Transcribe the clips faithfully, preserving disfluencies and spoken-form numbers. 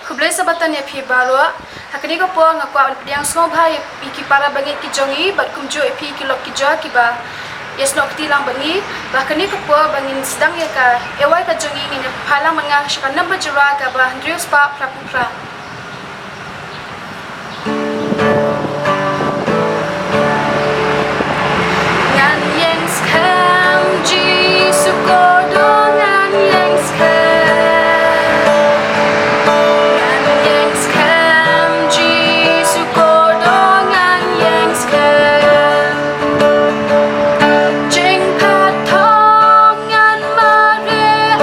Khublei Sabbaton ïa phi baroh. Ha kane ka por nga kwah ban pdiang sngewbha ïa phi ki para bangeit ki jong ngi bad kumjuh ïa phi ki lok ki jor kiba ïasnoh kti lang bad ngi. Ba ha kane ka por ba ngin sdang ïa ka ewai ka jong ngi, ngin ïa phai lang bad nga sha ka number jingïaroh kaba hynriew spah phra phew phra. Ngan ïeng skhem, Jisu kordor ngan ïeng skhem. Ngan ïeng skhem, Jisu kordor ngan ïeng skhem. Jingphat thong ngan mareh,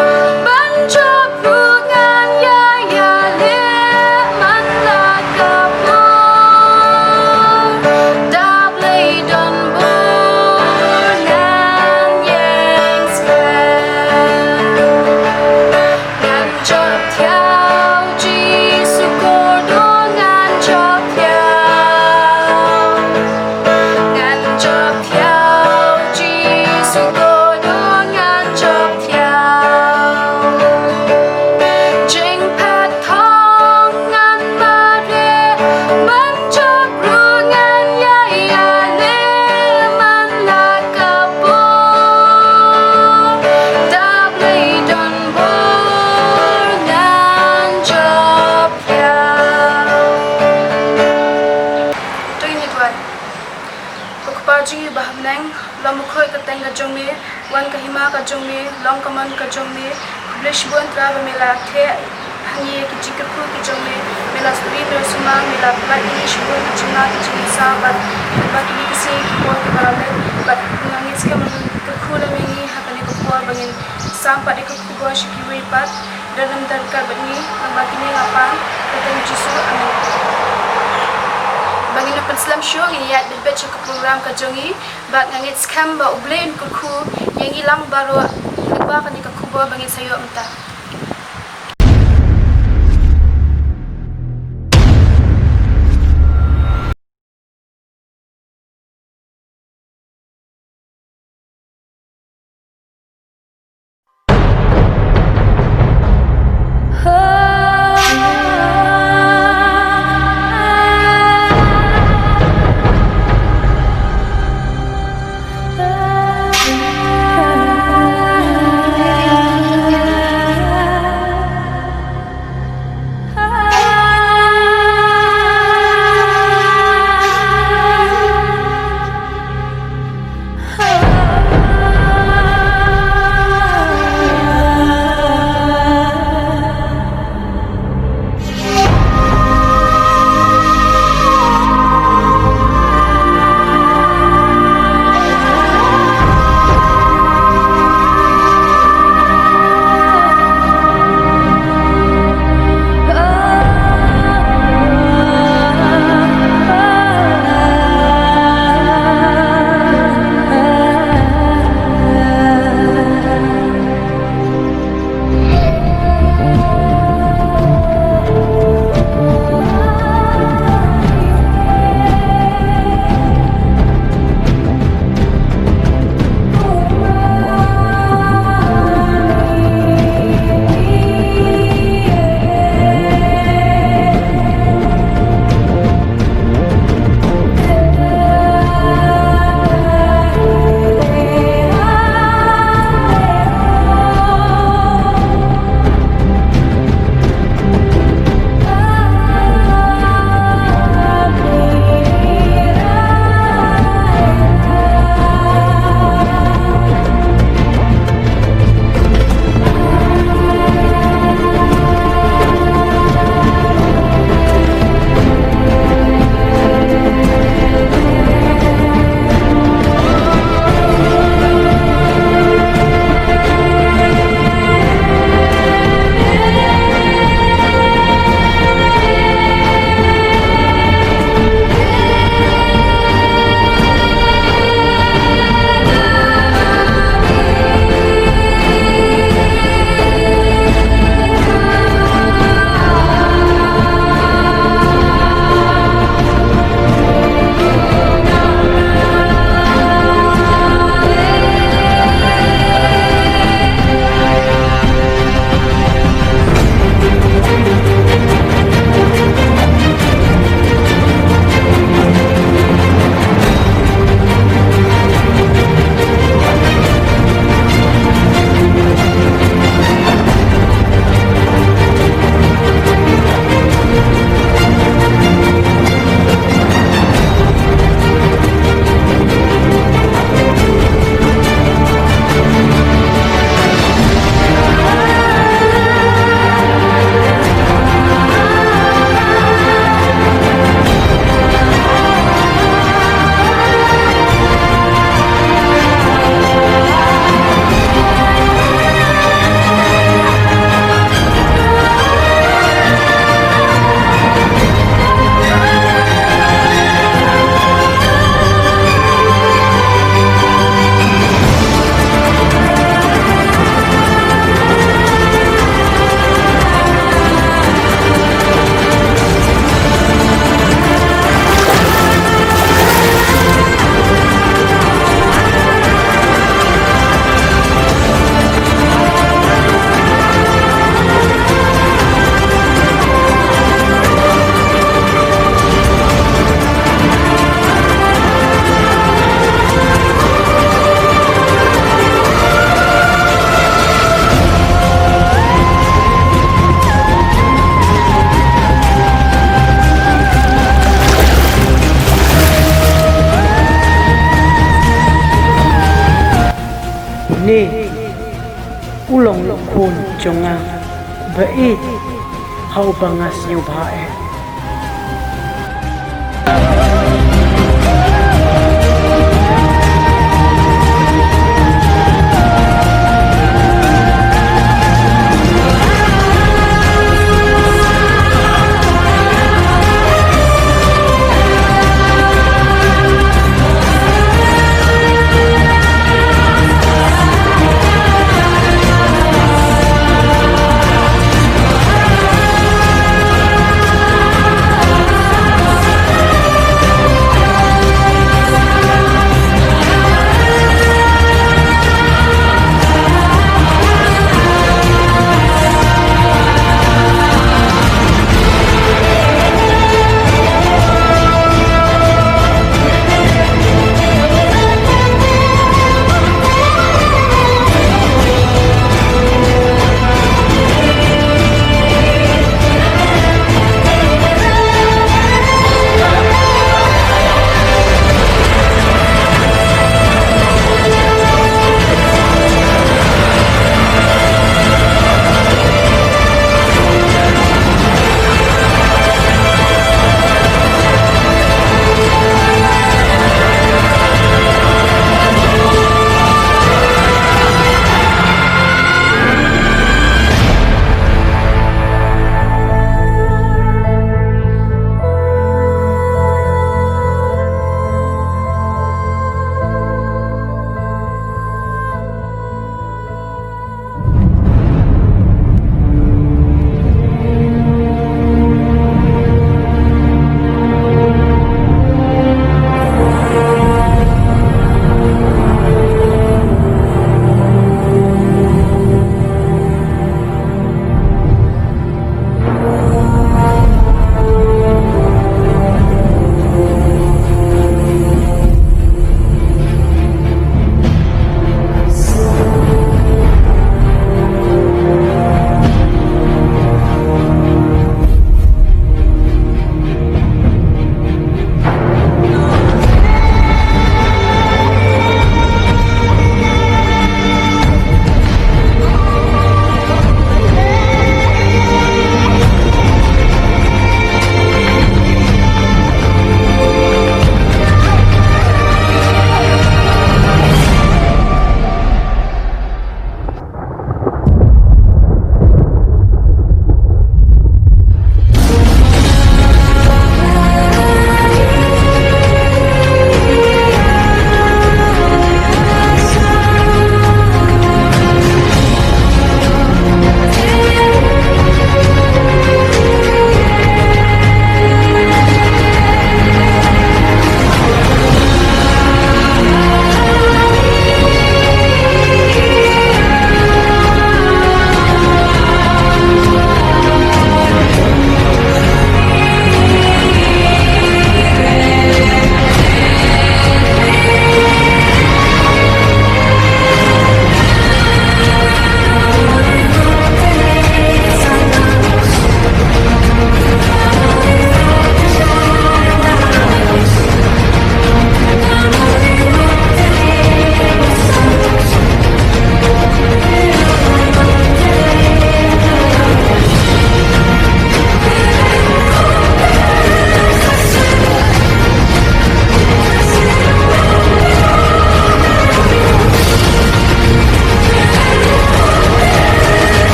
ban jop ruh ngan ïa ïaleh man la ka por. Da Blei don bor ngan ïeng skhem. Ngan jop thiaw, Jisu kordor ngan jop thiaw. Ngan jop thiaw, Jisu kordor ngan jop thiaw. Jingphat thong ngan mareh, ban jop ruh ngan ïa ïaleh man la ka por. Da Blei don bor ngan jop thiaw. To ngin ïa duwai. Ko Kpa jong ngi ba ha bneng, long bakhuid ka kyrteng ka jong me, wan ka hima ka jong me, long ka mon ka jong me. Khublei shibun Trai ba me la theh ha ngi ïa ki jingkyrkhu ki jong me, me la sngewbha, me la sumar, me la pynlait ïa ngi shibun ki jingma ki jingïasaw bad ba kine ki sngi ki por kiba la leit bad nga ngeit skhem ba men kyrkhu lem ïa ngi ha kane ka por ba ngin sam pat ïa ka khubor sha kiwei pat. Don lem don ryngkat bad ngi, naba kine nga pan ha ka kyrteng Jisu. Amen. Ba ngin ïa pynslem shuh, ngin ïaid beit beit sha ka program ka jong ngi. Bad nga ngeit skhem ba U Blei un kyrkhu ïa ngi lang baroh lyngba kane ka khubor ba ngin sa ïoh mynta. Une u long u khun jong nga ba ïeit, ha uba nga sngewbha eh.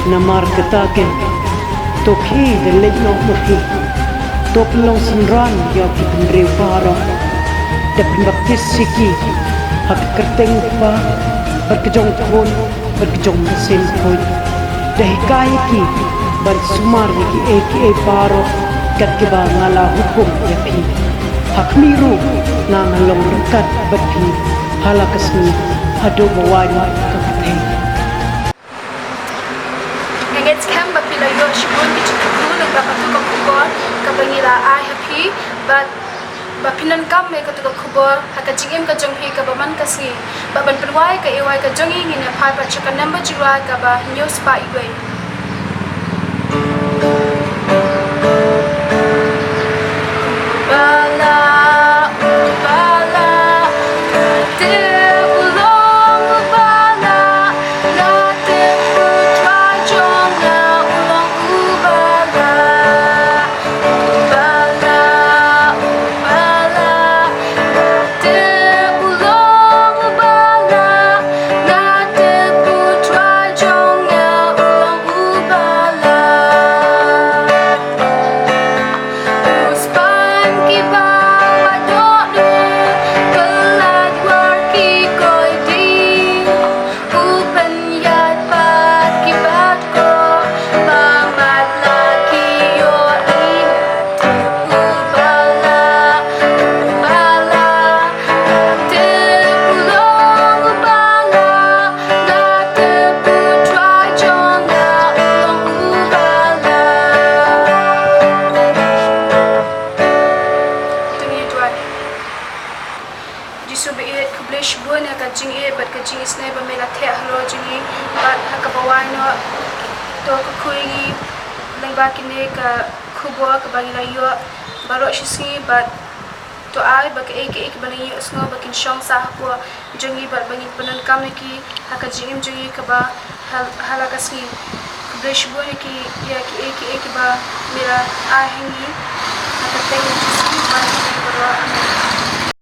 Namar kata kein, to phi da leit noh ma phi, to pynlong synran ïa ki bynriew baroh, da pynbaptis ïa ki ha ka kyrteng u Kpa bad ka jong u Khun bad ka jong u Mynsiem Bakhuid, da hikai ïa ki ban sumar ïa kiei kiei baroh kat kiba nga la hukum ïa phi. Ha khmih ruh nga nga long ryngkat bad phi ha la ka sngi haduh ba wai noh ka pyrthei. Nga ngeit skhem ba phi la ïoh shibun ki jingkyrkhu lyngba katu ka khubor kaba ngi la ai ha phi, bad ba phin donkam ïa katu ka khubor ha ka jingim ka jong phi kaba man ka sngi. Bad ban pynwai ka ewai ka jong ngi, ngin ïa phai pat sha ka number jingrwai kaba hynñiew spah iwei. Bala, bala, te u long bala, la te u trai jong nga u long u bala. Bala, bala, te u long bala, la te u trai jong nga u long u bala. Us pan ki ba ba do do, pelat war ki koi di. U pynïaid pat ki bat ko, ba mat la ki ïoh i. U bala, u bala, te u long u bala, la te u trai jong nga u long u bala. To ngin duwai. Jisu ba ïeit, khublei shibun ïa ka jingïeit bad ka jingisynei ba me la theh halor jong ngi, bad ha kaba wai noh to kyrkhu ïa ngi lyngba kine ka khubor kaba ngi la ïoh baroh shi sngi, bad to ai ba kaei kaei kaba ngi ïohsngew ba kin shong sah hapoh jong ngi bad ba ngin pyndonkam ïa ki ha ka jingim jong ngi kaba ha, ha la ka sngi. Khublei shibun ïa ki, ïa kiei kiei kiba me la ai ha ngi, ha ka kyrteng Jisu ba ngi baroh. Amen.